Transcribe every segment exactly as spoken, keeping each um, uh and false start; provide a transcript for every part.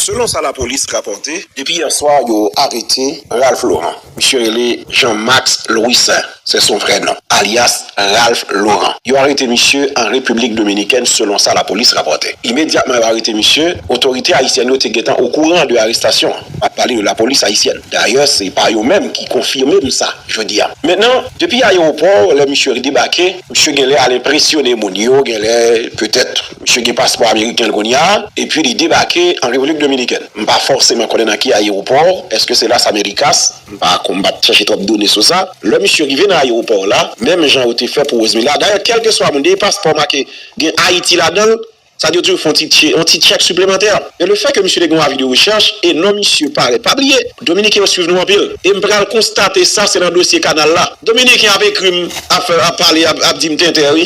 Selon sa lapolis rapòte, depi yè swa yo arete Ralph Laurent. Misye rele Jean Max Louissaint, c'est son vrai nom, alias Ralph Laurent. Yo arete misye an Repiblik Dominikèn, selon sa lapolis rapòte. Imedyatman yo arete misye, otorite ayisyèn yo te gentan okouran de arestasyon an. M ap pale de lapolis ayisyèn. Dayè, se pa yo menm ki konfime m sa jodi a. Mentnan, depi ayewopò, lè misye debake, misye genlè al enpresyone moun yo, genlè, petèt, misye gen paspò ameriken l kounye a, epi li debake an Repiblik Dominikèn. M pa fòseman konnen nan ki ayewopò, èske se Las Américas, m pa, m pa t chèche twòp done sou sa. Lè misye rive nan ayewopò la, menm jan yo te fè pou Rosemila, dayè, kèlkeswa moun, depi paspò make gen Ayiti ladan l, sa di yo toujou fè yon ti tche-, yon ti tchèk siplemantè. E le fè ke misye te gen yon avi de rechèch, e non misye parèt. Pa bliye, Dominiken yo swiv nou anpil. E m pral konstate sa, se nan dosye kanal la. Dominiken ap ekri m, ap fè, ap pale, ap, ap di m tenten, wi.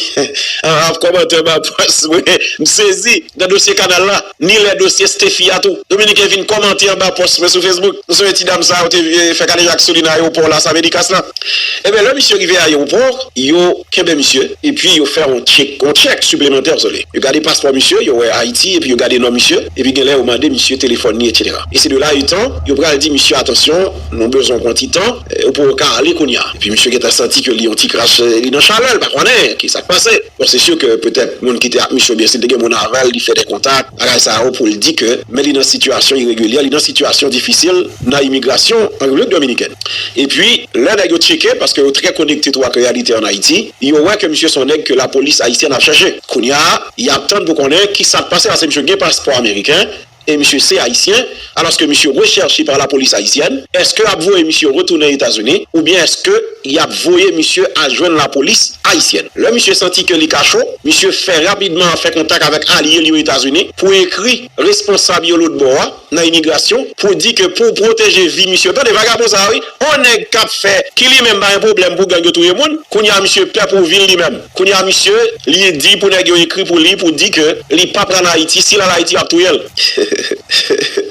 Ap kòmante anba pòs mwen. M sezi nan dosye kanal la, ni lè dosye Stephy a tou. Dominiken vin kòmante anba pòs mwen sou Facebook. M sonje ti dam sa yo te, eh, fè kadejak sou li nan ayewopò Las Américas la. Ebyen, lè misye rive ayewopò, yo kenbe misye, epi yo fè yon tchèk, yon tchèk siplemantè sou li. Yo gade paspò misye, yo wè Ayiti, epi yo gade non misye, epi genlè yo mande misye telefòn li, etsetera. E se de la etan, yo pral di misye, atansyon, nou bezwen pran ti tan, eh, ou poko ka ale kounye a. Epi misye gentan santi ke li yon ti krach, eh, li nan chalè, li pa konnen ki sa k pase. Bon, se si ke petèt moun ki te ak misye, oubyen si l te gen moun avè l, li fè de kontak, bagay sa yo pou l di ke, men li nan sitiyasyon iregilyè, li nan sitiyasyon difisil nan imigrasyon an Repiblik Dominikèn. Epi, lè nèg yo tcheke, paske yo trè konekte tou ak reyalite ann Ayiti, yo wè ke misye se yon nèg ke lapolis ayisyèn ap chèche. Kounye a, y ap tann pou konnen ki sa k pase, paske misye gen paspò ameriken, e misye se ayisyen, alòske misye rechèche pa lapolis ayisyèn, èske y ap voye misye retounen Etazini, oubyen èske y ap voye misye al jwenn lapolis ayisyèn? Lè misye santi ke li ka cho, misye fè rapidman fè kontak avèk alye li yo Etazini pou ekri responsab yo lòtbò a nan imigrasyon pou di ke pou pwoteje vi misye. Tande vagabon sa a, wi, yon nèg k ap fè, ki li menm pa gen pwoblèm pou gang yo touye moun, kounye a misye pè pou vi l li menm. Kounye a misye, li di pou nèg yo ekri pou li pou di ke li p ap al Ayiti, si l al Ayiti y ap touye l.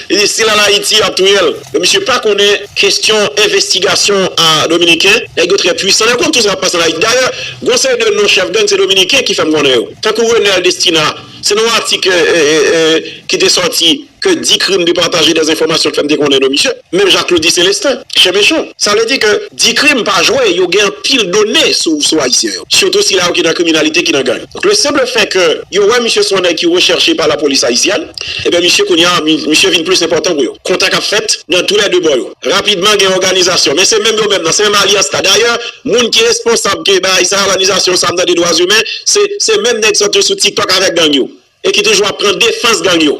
Li di si l al Ayiti y ap touye l. Men misye pa konnen kesyon envestigasyon a Dominiken, nèg yo trè pwisan, nèg yo konn tout sa k ap pase ann Ayiti. Dayè, gon seri de non chèf gang se Dominiken ki fè m konnen yo. Tankou Renel Destina, se nan yon atik, eh, eh, eh, ki te sòti ke Dikrim te pataje dèzenfòmasyon k fè m te konnen non misye. Menm jan ak Claudy Célestin, chè mechan. Sa vle di ke Dikrim pa jwe, yo gen anpil done sou, sou Ayisyen yo. Sitou sila yo ki nan kriminalite, ki nan gang. Donk, le simple fait que yo wè misye se yon nèg ki rechèche pa lapolis ayisyèn, ebyen, misye kounye a, mi-, misye vin plis enpòtan pou yo. Kontak ap fèt nan toulède bò yo. Rapidman, gen òganizasyon. Men se menm yo menm nan, se menm alyans la. Dayè, moun ki responsab ke bagay sa, òganizasyon sa, m tande dwa imen, se, se menm nèg sòti sou TikTok avèk gang yo. E ki toujou ap pran defans gang yo.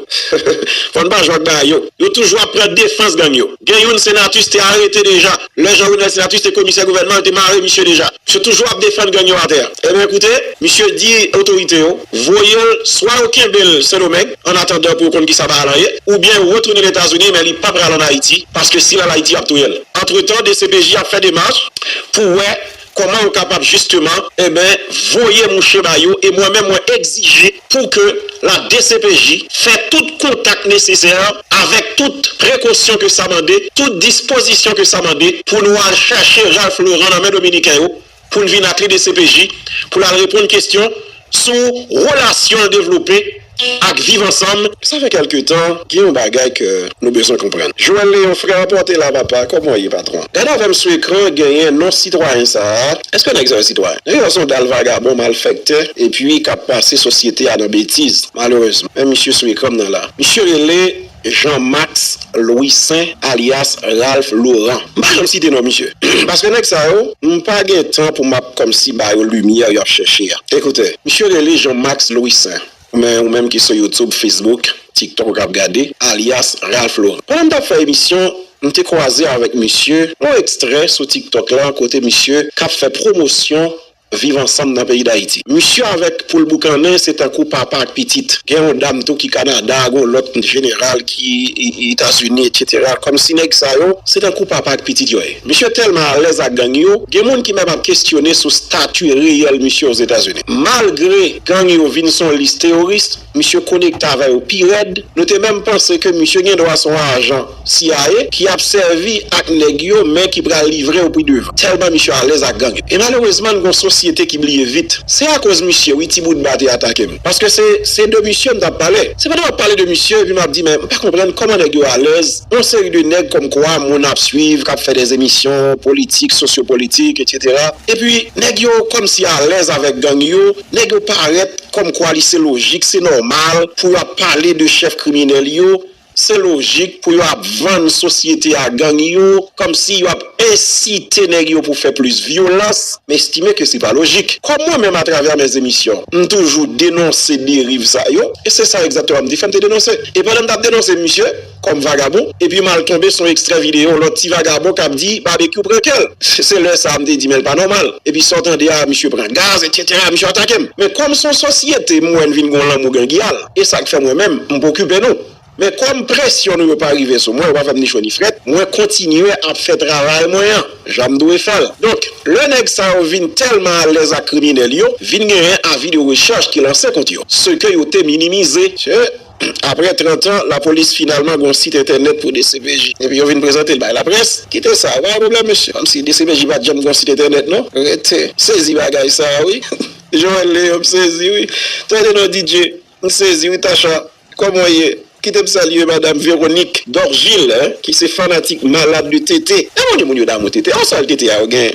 Fò n pa jwe ak bagay yo. Yo toujou ap pran defans gang yo. Gen youn Senatus te arete deja. Lè Jean Renel Senatus te komisè gouvènman, yo te mare misye deja. Misye toujou ap defann gang yo atè a. Ebyen, koute, misye di otorite yo, voye l, swa yo kenbe l Sendomeng, an atandan pou yo konn kisa bagay la ye, oubyen yo retounen Etazini, men li p ap pral ann Ayiti, paske si l al Ayiti, y ap touye l. Antretan, D C P J ap fè demach pou wè kòman yo kapab jisteman, e ben, voye mouche ba yo, e mwen menm, mwen egzije pou ke la D C P J fè tout kontak nesesè avèk tout prekosyon ke sa mande, tout dispozisyon ke sa mande, pou nou al chèche Ralph Laurent nan men Dominiken yo, pou n vin ak li D C P J, pou l al reponn kesyon sou relasyon l devlope ak Viv Ansanm. Sa fè kèlke tan, gen yon bagay ke nou bezwen konprann. Joël Léon, frè, rapòte la, papa, kòman w ye, patwon? Gade avè m sou ekran, genyen non sitwayen sa a. Èske nèg sa yo sitwayen? Nèg sa se yon dal vagabon, malfèktè, epi k ap pase sosyete a nan betiz, malerezman. Men misye sou ekran m nan la. Misye rele Jean Max Louissaint, alyas Ralph Laurent. M pa janm site non misye. Paske nèg sa yo, m pa gen tan pou m ap kòmsi ba yo limyè y ap chèche a. Ekoute, misye rele Jean Max Louissaint. Ou men, ou menm ki sou YouTube, Facebook, TikTok, ou k ap gade, alyas Ralph Laurent. Pandan m t ap fè emisyon, m te kwaze avèk misye, yon ekstrè sou TikTok la, kote misye k ap fè pwomosyon Viv Ansanm nan peyi Dayiti. Misye avèk pou l boukannen, se tankou papa ak pitit. Gen yon dam tou ki Kanada, gen yon lòt jeneral ki I-, Etazini, etsetera. Kòmsi nèg sa yo, se tankou papa ak pitit yo ye. Misye tèlman alèz ak gang yo, gen moun ki menm ap kesyone sou stati reyèl misye Ozetazini. Malgre gang yo vin sou yon lis teworis, misye konekte avè yo pi rèd. Nou te menm panse ke misye gen dwa se yon ajan C I A ki ap sèvi ak nèg yo, men ki pral livre yo pi devan. Tèlman misye alèz ak gang yo. E malerezman, n gon sosyete sosyete ki bliye vit. Se akoz misye, wi, ti bout ba te atake m. Paske se, se de misye m t ap pale. Se pandan m ap pale de misye, epi m ap di, men m pa konprann kòman nèg yo alèz, yon seri de nèg kòmkwa moun ap swiv, k ap fè de emisyon politik, sosyopolitik, etsetera. Epi, nèg yo kòmsi alèz avèk gang yo, nèg yo parèt kòmkwa li se lojik, se nòmal pou yo ap pale de chèf kriminèl yo, se lojik pou yo ap vann sosyete a gang yo, kòmsi yo ap ensite nèg yo pou fè plis vyolans. M estime ke se pa lojik. Kòm mwen menm, atravè mes émissions, m toujou denonse deriv sa yo, e se sa egzakteman m te fè, m te denonse. E pandan m t ap denonse misye kòm vagabon, epi m al tonbe sou yon ekstrè videyo lòt ti vagabon k ap di Babekyou pran kè l. Se lè sa a m te di, men l pa nòmal. Epi sa w tande a, misye pran gaz, etsetera, misye atake m. Men kòm se yon sosyete m wè n vin gen yon lanmou gangyal, e sa k fè mwen menm, m pa okipe nou. Men kòm presyon nou yo pa rive sou mwen, yo pa fè m ni cho ni frèt, mwen kontinye ap fè travay mwen an, jan m dwe fè l. Donk, lè nèg sa yo vin tèlman alèz ak kriminèl yo, vin genyen avi de rechèch ki lanse kont yo, se ke yo te minimize. Se, apre trant an, lapolis finalman gen yon sit entènèt pou D C P J. Epi yo vin prezante l bay laprès. Kite sa, pa gen pwoblèm, mesye. Kòmsi D C P J pa t janm gen yon sit entènèt, non? Rete. Sezi bagay sa a, wi. Joel Léon, m sezi, wi. Tande non, D J. M sezi, wi, Tacha. Kòman w ye? Kite m salye madanm Véronique Dorgil, hein, ki se fanatik malad de tete. E moun yo, moun yo damou tete. An sal tete a yo gen.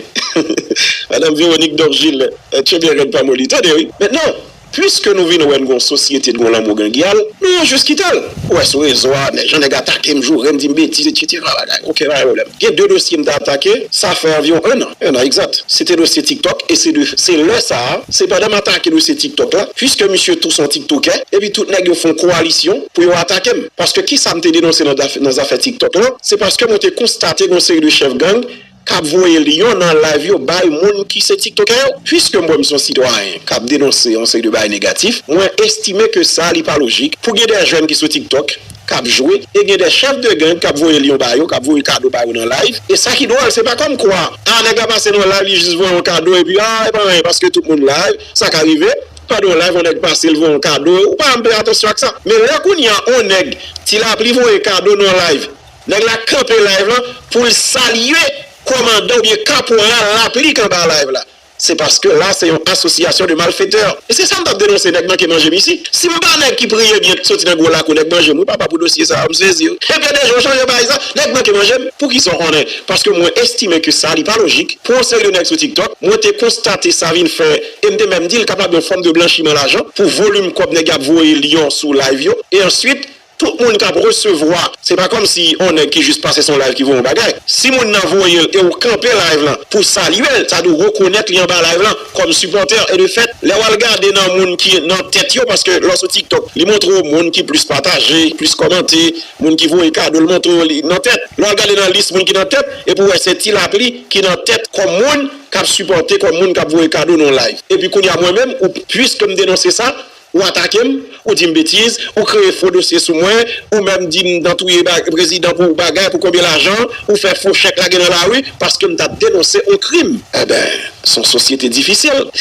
Madanm Véronique Dorgil, eh, tyenbyen rèd pa moli. Tande, wi. Mentnan, piske nou vin wè n gon sosyete, n gon lanmou gangyal, nou jis kite l. Ou wè sou rezo a, nèg, jan nèg atake m, joure m, di m betiz, etsetera. Bagay, oke, pa gen pwoblèm. Gen de dosye m te atake, sa fè anviwon en an. En an egzat. Se te dosye TikTok, e se de, se lè sa a, se pandan m atake dosye TikTok la, piske misye tou se yon tiktokè, epi tout nèg yo fè yon kowalisyon pou yo atake m. Paske kisa m te denonse nan zafè, nan zafè TikTok lan? Se paske mwen te konstate gen yon seri de chèf gang k ap voye lyon nan live yo bay moun ki se tiktokè yo. Piske m wè m se yon sitwayen k ap denonse yon seri de bagay negatif, mwen estime ke sa li pa lojik pou gen de jèn ki sou TikTok k ap jwe, e gen de chèf de gang k ap voye lyon ba yo, k ap voye kado ba yo nan live. E sa ki dwòl, se pa kòmkwa, a, nèg la pase nan live, li jis voye yon kado, epi, a, e pa anyen, paske tout moun live, sa ka rive. Pandan yon live, yon nèg pase, l voye yon kado, ou pa janm peye atansyon ak sa. Men lè kounye a, yon nèg, Ti Lapli voye kado nan live, nèg la kanpe live lan pou l salye kòmandan oubyen kaporal Lapli k anba live la. Se paske la, se yon asosyasyon de malfetè. E se sa m t ap denonse, nèg manke manje m isi. Si m pa nèg ki priye byen soti nan gwo lakou, nèg manje m, wi papa, pou dosye sa a, m sezi, wi. Epi de jou chanje bagay sa, nèg manke manje m. Poukisa w konnen? Paske mwen estime ke sa, li pa lojik. Pou yon seri de nèg sou TikTok, mwen te konstate sa vin fè, e m te menm di l kapab yon fòm de blanchiman lajan pou volim kòb nèg y ap voye lyon sou live yo. E answit, tout moun k ap resevwa, se pa kòmsi yon nèg ki jis pase sou live ki voye yon bagay. Si moun nan voye l e ou kanpe live lan pou salye l, sa di w rekonèt li anba live lan kòm sipòtè. E de fèt, lè w al gade nan moun ki nan tèt yo, paske lè w sou TikTok, li montre w moun ki plis pataje, plis kòmante, moun ki voye kado, l montre w li nan tèt. Lè w al gade nan lis moun ki nan tèt, epi w wè se Ti Lapli ki nan tèt kòm moun k ap sipòte, kòm moun k ap voye kado nan live. Epi kounye a mwen menm, ou, piske m denonse sa, ou atake m, ou di m betiz, ou kreye fo dosye sou mwen, ou menm di m nan touye ba-, prezidan pou bagay, pou konbyen lajan, ou fè fo chèk lage nan lari, paske m t ap denonse yon krim. Enben, se yon sosyete difisil.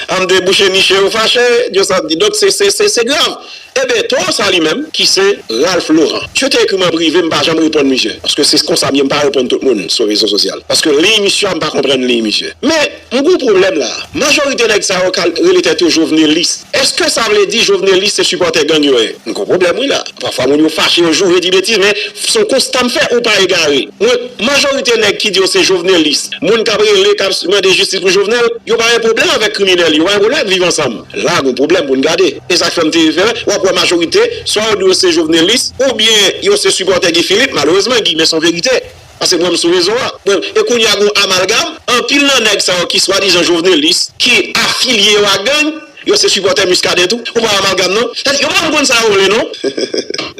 An m debouche niche yo fache, Dyo sa m di. Donk, se, se, se, se grav. Enben, twa sa li menm, ki se Ralph Laurent. Misye te ekri m an prive, m pa janm reponn misye. Paske se konsa m ye, m pa reponn tout moun sou rezo sosyal. Paske liy misye a, m pa konprann liy misye. Men, m gon pwoblèm la. Majorite nèg sa yo ka rele tèt yo jovnelis. Èske sa vle di jovnelis se sipòtè gang yo ye? M gon pwoblèm wi la. Pafwa moun yo fache, yo joure, di betiz, men se yon konsta m fè, ou pa egare. Mwen, majorite nèg ki di yo se jovnelis, moun k ap rele, k ap mande jistis pou Jovenel, yo pa gen pwoblèm avèk kriminèl, yo pa gen pwoblèm ak Viv Ansanm. La, gon pwoblèm pou n gade. E sa k fè m te refere, w ap wè majorite, swa yo di yo se jovnelis, oubyen yo se sipòtè Guy Philippe, malerezman, Guy, men se yon verite. Paske mwen, m sou rezo a. Mwen, e kounye a, gon amalgam, anpil nan nèg sa yo ki swadizan jovnelis, ki afilye yo ak gang, yo se sipòtè Muscadin tou. Ou pa wè amalgam, non? Yo pa konn sa yo vle, non?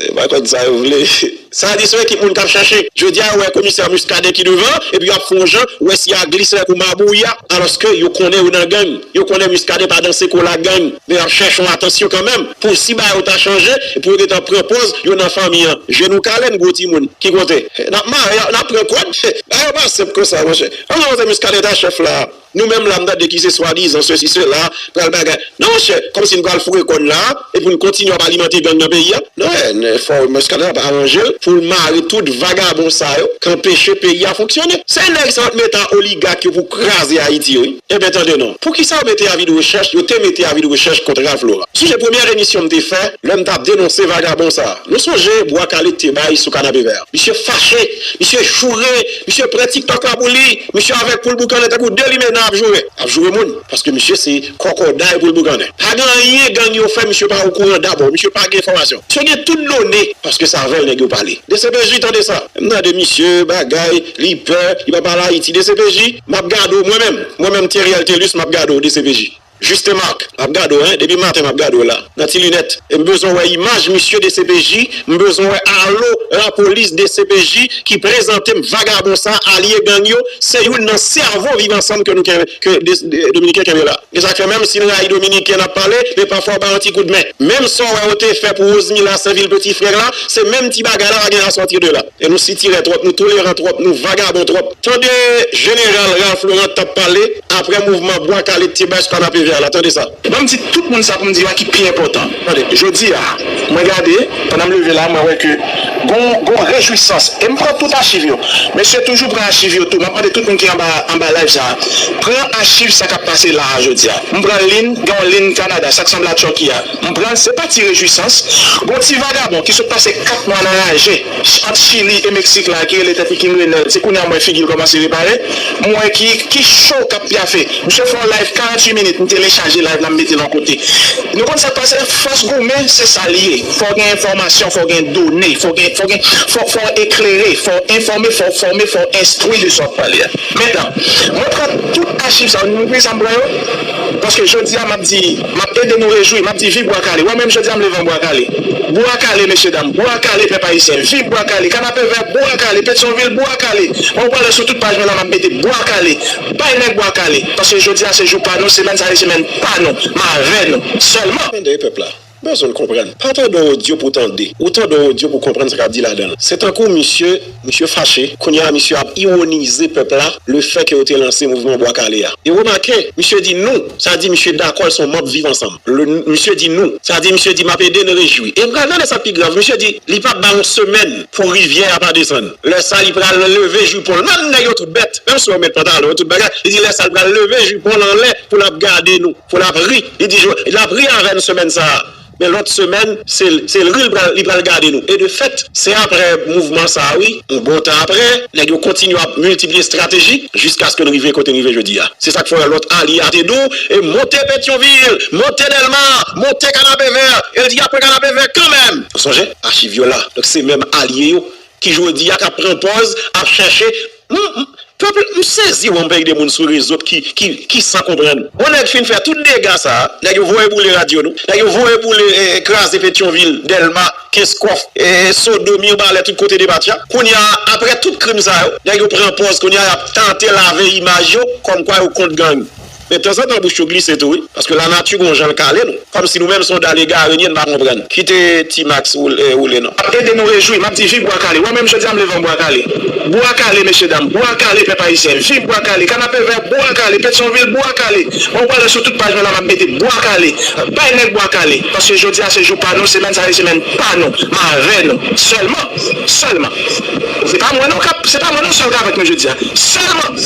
Yo pa konn sa yo vle. Sa di se yon ekip moun k ap chache. Jodi a, yo wè komisè Muscadin ki devan, epi y ap fè yon jan, wè si y a glise lè kou mabouya, alòske yo konnen yo nan gang. Yo konnen Muscadin pa danse kò l ak gang. Men y ap chèche yon atansyon kanmenm. Pou si bagay yo ta chanje, pou yo gentan pran pòz, yo nan fanmi an. Jenou kale, n gwo timoun. Ki kote? N ap mare, n ap pran kòd. Bagay yo pa senp konsa, monchè. An nou montre Muscadin ta chèf la. Nou menm la, m tande ki se swadizan sesi, sela, pral bagay. Non, monchè, kòmsi n pral foure kò n la, epi n kontinye ap alimante gang nan peyi a. Non, eh, fò Muscadin ap aranje l pou l mare tout vagabon sa yo k anpeche peyi a fonksyone. Se nèg sa yo t mete a oligak yo pou kraze Ayiti yo, wi. Ebyen, tande non. Poukisa yo mete avi de rechèch, yo te mete avi de rechèch kont Ralph Laurent? Sonje premyè emisyon m te fè, lè m t ap denonse vagabon sa a. Nou sonje bwa kale te bay sou Kanapevè. Misye fache, misye joure, misye pran TikTok la pou li, misye avèk poul boukannen tankou de limena ap joure. Ap joure moun, paske misye se kòkòday poul boukannen. Pa gen anyen gang yo fè, misye pa okouran dabò, misye pa gen enfòmasyon. Misye gen tout done, paske se avè l nèg yo pale. D C P J, tande sa. M tande misye, bagay, li pè, li pa pale Ayiti. D C P J, m ap gade w, mwen menm, mwen menm Theriel Thelus, m ap gade w, D C P J. Juste Marc, m ap gade w, en, depi maten m ap gade w la, nan ti linèt. E m bezwen wè imaj misye D C P J, m bezwen wè alo lapolis D C P J ki prezante m vagabon sa, alye gang yo, se youn nan sèvo Viv Ansanm ke nou kenbe, ke de, de, Dominiken kenbe la. E sa k fè menm si n rayi Dominiken n ap pale, men pafwa w ba yon ti kout men. Menm sa w wè yo te fè pou Rosemila Senvil peti frè la, se menm ti bagay la pa gen asòti de la. E nou sitirè twòp, nou toleran twòp, nou vagabon twòp. Tande Jeneral Ralph Laurent t ap pale apre mouvman bwa kale t te bay sou Kanapevè la, tande sa. Ban m di tout moun sa pou m di yo a ki pi enpòtan. Tande, jodi a, mwen gade, pandan m leve la, mwen wè ke gon, gon rejwisans. E m pran tout achiv yo. Mesye toujou pran achiv yo tou. M ap mande tout moun ki anba, anba live sa a, pran achiv sa k ap pase la a jodi a. M pran lin, gen yon lin Kanada, sa k sanble a Turkey a. M pran l, se pa ti rejwisans. Gon ti vagabon ki sot pase kat mwa nan raje ant Chili e Meksik la, ki rele tèt li King Renel. Se kounye a m wè figi l kòmanse repare. M wè ki, ki cho k ap pyafe. Misye fè yon live karanntuit minit, m telechaje live la, m mete l yon kote. Nou konn sa k pase? Fòs goumen, se sa l ye. Fò w gen enfòmasyon, fò w gen done, fò w gen, fò w gen, fò, fò w eklere, fò w enfòme, fò w fòme, fò w enstwi de sa w ap pale a. Mentnan, mwen pran tout achiv sa yo, nou konn sa m pran yo? Paske jodi a, m ap di, m ap ede nou rejwi, m ap di viv Bwa Kale. Wè menm jodi a, m leve an Bwa Kale. Bwa Kale, mesye dam, Bwa Kale, pèp ayisyen, viv Bwa Kale, Kanapevè, Bwa Kale, Petyonvil, Bwa Kale. Mwen, ou prale sou tout paj mwen la, m ap mete Bwa Kale. Bay nèg Bwa Kale. Paske jodi a, se jou pa nou, semèn sa, se semèn pa nou. M avè nou. Sèlman. Tande pèp la. Bezwen konprann. Pa tande yon odyo pou tande. Ou tande yon odyo pou konprann sa k ap di ladan l. Se tankou misye, misye fache. Kounye a, misye ap iwonize pèp la, lefètke yo te lanse mouvman Bwa Kale a. E remake, misye di nou, sa di misye dakò l se yon manm Viv Ansanm. Le, misye di nou, sa di misye di m ap ede n rejwi. E m pral tande sa k pi grav, misye di li p ap bay yon semèn pou rivyè a pa desann. Lè sa, li pral leve jipon l. Menm nèg yo tout bèt, menm si yo met pantalon, yo tout bagay, li di lè sa, li pral leve jipon l anlè pou l ap gade nou. Pou l ap ri. Li di, l ap ri avè n semèn sa a. Men lòt semèn, se, se ri l pral, li pral gade nou. E de fèt, se apre mouvman sa a, wi, yon bon tan apre, nèg yo kontinye ap miltipliye estrateji jiskaske n rive kote n rive jodi a. Se sa k fè w wè lòt alye a te di w, e monte Petyonvil, monte Dèlma, monte Kanapevè, e l di y ap pran Kanapevè kanmenm. Ou sonje? Achiv yo la. Donk, se menm alye yo ki jodi a k ap pran pòz, ap chèche. M, m, pèp, m sezi wè yon peyi de moun sou rezo ki, ki, ki san konprann. Yon nèg fin fè tout dega sa a, nèg yo voye boule radyo nou, nèg yo voye boule, eh, kraze Petyonvil, Dèlma, Kenskòf, eh, Sodo, Mibalè, tout kote depatya. Kounye a, apre tout krim sa yo, nèg yo pran pòz, kounye a, y ap tante lave imaj yo, kòmkwa yo kont gang. Men tanzantan bouch yo glise tou wi, paske lanati gon jan l kale nou. Kòmsi nou menm se yon dal egare n ye, n pa konprann. Kite T-Max woule, eh, woule non. Ap ede nou rejwi, m ap di viv Bwa Kale. Wè menm jodi a m leve an Bwa Kale. Bwa Kale, mesye dam, Bwa Kale, pèp ayisyen. Viv Bwa Kale, Kanapevè, Bwa Kale, Petyonvil, Bwa Kale. Mwen, ou prale sou tout paj mwen la, m ap mete Bwa Kale. Bay nèg Bwa Kale. Paske jodi a se jou pa nou, semèn sa se semèn pa nou. M avè nou. Sèlman, sèlman. Se pa mwen non k ap, se pa mwen non sèl k avèk nou jodi a. Sèlman,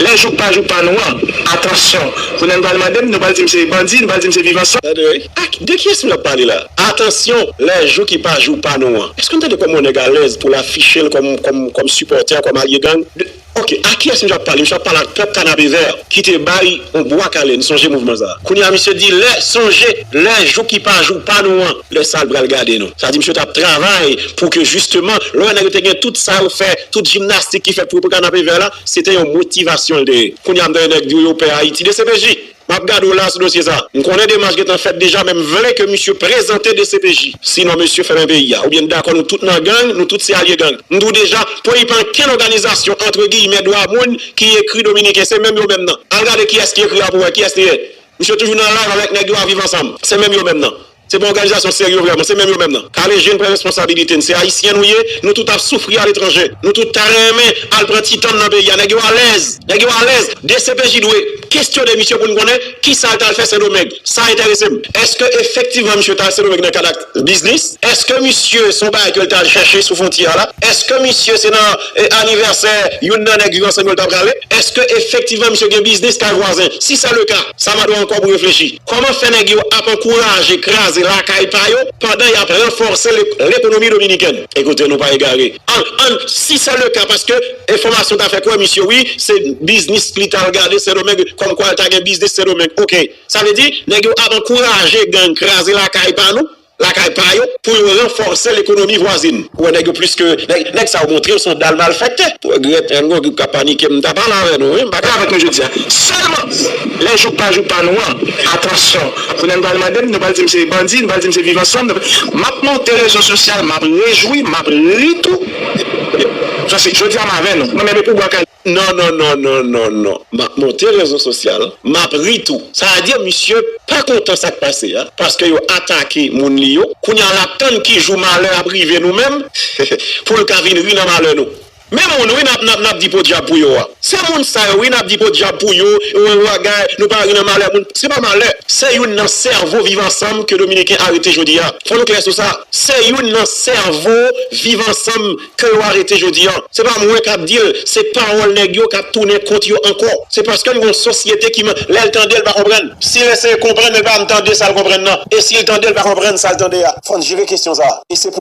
lè jou k pa jou pa nou an, atansyon. Kounye a nou pral mande m, nou pral di m se bandi, nou pral di m se Viv Ansanm. Tande wi. Ak, de kiyès nou ap pale la? Atansyon, lè jou ki pa jou pa nou an. Èske nou tande kòman yon nèg alèz pou l afiche l kòm, kòm, kòm sipòtè, kòm alye gang? De, oke, a kiyès misye ap pale? Misye ap pale ak pèp Kanapevè ki te bay yon Bwa Kale, n sonje mouvman sa a. Kounye a, misye di, lè, sonje, lè jou ki pa jou pa nou an, lè sa l pral gade nou. Sa di, misye t ap travay pou ke, jisteman, lè w wè nèg yo te gen tout sa yo fè, tout jimnastik ki fèt pou yo pran Kanapevè la, se te yon motivasyon l te ye. Kounye a, m tande nèg di w yo pè Ayiti. D C P J, m ap gade w la sou dosye sa. M konnen demach gentan fèt deja, men m vle ke misye prezante D C P J. Sinon, mesye, fèmen peyi a. Oubyen n dakò nou tout nan gang, nou tout se alye gang. M di w deja, pou li pa ankenn òganizasyon, antre giyimè, dwa moun ki ekri Dominiken, se menm yo menm nan. Al gade kiyès ki ekri a pou wè kiyès li ye. Misye toujou nan live avèk nèg yo a Viv Ansanm. Se menm yo menm nan. Se pa òganizasyon serye vrèman, se menm yo menm nan. Kale je n, pran responsabilite n. Se ayisyen nou ye, nou tout ap soufri aletranje. Nou tout ta renmen al pran ti tan n nan peyi a. Nèg yo alèz, nèg yo alèz. D C P J dwe kesyone misye pou n konnen kisa l t al fè Sendomeng. Sa enterese m. Èske efektivman misye t al Sendomeng nan kad ak biznis? Èske misye se yon bagay ke l t al chèche sou fwontyè a la? Èske misye se nan eh, anivèsè youn nan nèg Viv Ansanm yo l t ap prale? Èske efektivman misye gen biznis kay vwazen? Si se le ka, sa mande w ankò pou reflechi. Kòman fè nèg yo ap ankouraje kraze lakay pa yo pandan y ap ranfòse lek- lekonomi dominikèn? Ekoute, nou pa egare. An, an, si se le ka, paske enfòmasyon ta fè kwè misye, wi, se biznis li t al gade Sendomeng, kòmkwa l ta gen biznis Sendomeng. Oke, sa vle di, nèg yo ap ankouraje gang kraze lakay pa nou, lakay pa yo, pou yo ranfòse lekonomi vwazin. Ou wè, nèg yo plis ke, nèg, nèg sa yo montre yo se yon dal malfektè. Regrèt, yon gwoup k ap panike, m ta pale avè nou, wi, m pa ka avèk nou jodi a. Sèlman, lè jouk pa jouk pa nou an, atansyon, kounye a nou pral mande m, nou pral di m se bandi, nou pral di m se Viv Ansanm. M ap monte rezo sosyal, m ap rejwi, m ap ri tou. Paske jodi a m avè nou. Mwen menm, e pou bwa kale. Non, non, non, non, non, non. M ap monte rezo sosyal, m ap ri tou. Sa vle di, misye pa kontan sa k pase a, paske yo atake moun li yo. Kounye a, l ap tann ki jou malè ap rive nou menm, pou l ka vin ri nan malè nou. Men moun, wi, n ap, n ap, n ap di podyab pou yo a. Se moun sa yo, wi, n ap di podyab pou yo, yo, yo, bagay, nou pa ri nan malè moun. Se pa malè. Se youn nan sèvo Viv Ansanm ke Dominiken arete jodi a. Fò nou klè sou sa. Se youn nan sèvo Viv Ansanm ke yo arete jodi a. Se pa mwen k ap di l, se pawòl nèg yo k ap tounen kont yo ankò. Se paske n gon sosyete ki, lè l tande, l pa konprann. Si l eseye konprann, l pa janm tande sa l konprann nan. E si l tande, l pa konprann sa l tande a. Fò n jere kesyon sa a. E se pou